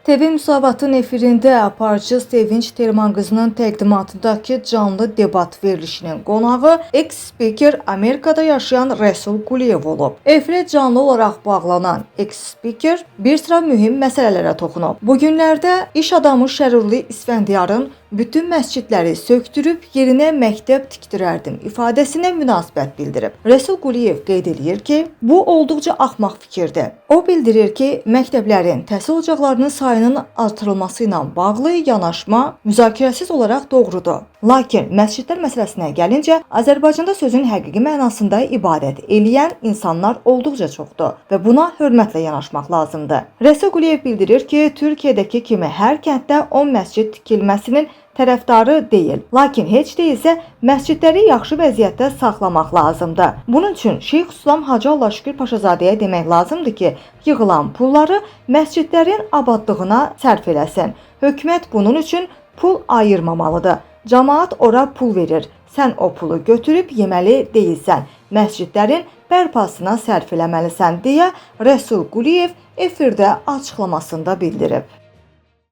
TV Müsavatın efirində aparıcı Sevinç Telman qızının təqdimatındakı canlı debat verilişinin qonağı eks-spiker Amerikada yaşayan Rəsul Quliyev olub. Efirə canlı olaraq bağlanan eks-spiker bir sıra mühüm məsələlərə toxunub. Bu günlərdə iş adamı Şərurli İsfəndiyarın bütün məscidləri söktürüb yerinə məktəb tikdirərdim ifadəsinə münasibət bildirib. Rəsul Quliyev qeyd eləyir ki, bu olduqca axmaq fikirdir. O bildirir ki, məktəblərin, təhsil ocaqlarının sayının artırılması ilə bağlı yanaşma müzakirəsiz olaraq doğrudur. Lakin məscidlər məsələsinə gəlincə, Azərbaycanda sözün həqiqi mənasında ibadət eləyən insanlar olduqca çoxdur və buna hörmətlə yanaşmaq lazımdır. Rəsul Quliyev bildirir ki, Türkiyədəki kimi hər kənddə 10 məscid tikilməsinin tərəfdarı deyil. Lakin heç deyilsə məscidləri yaxşı vəziyyətdə saxlamaq lazımdır. Bunun üçün Şeyx İslam Hacı Allahşükür Paşazadəyə demək lazımdır ki, yığılan pulları məscidlərin abadlığına sərf eləsin. Hökumət bunun üçün pul ayırmamalıdır. Camaat ora pul verir. Sən o pulu götürüb yeməli deyilsən. Məscidlərin bərpasına sərf eləməlisən deyə Rəsul Quliyev efirdə açıqlamasında bildirib.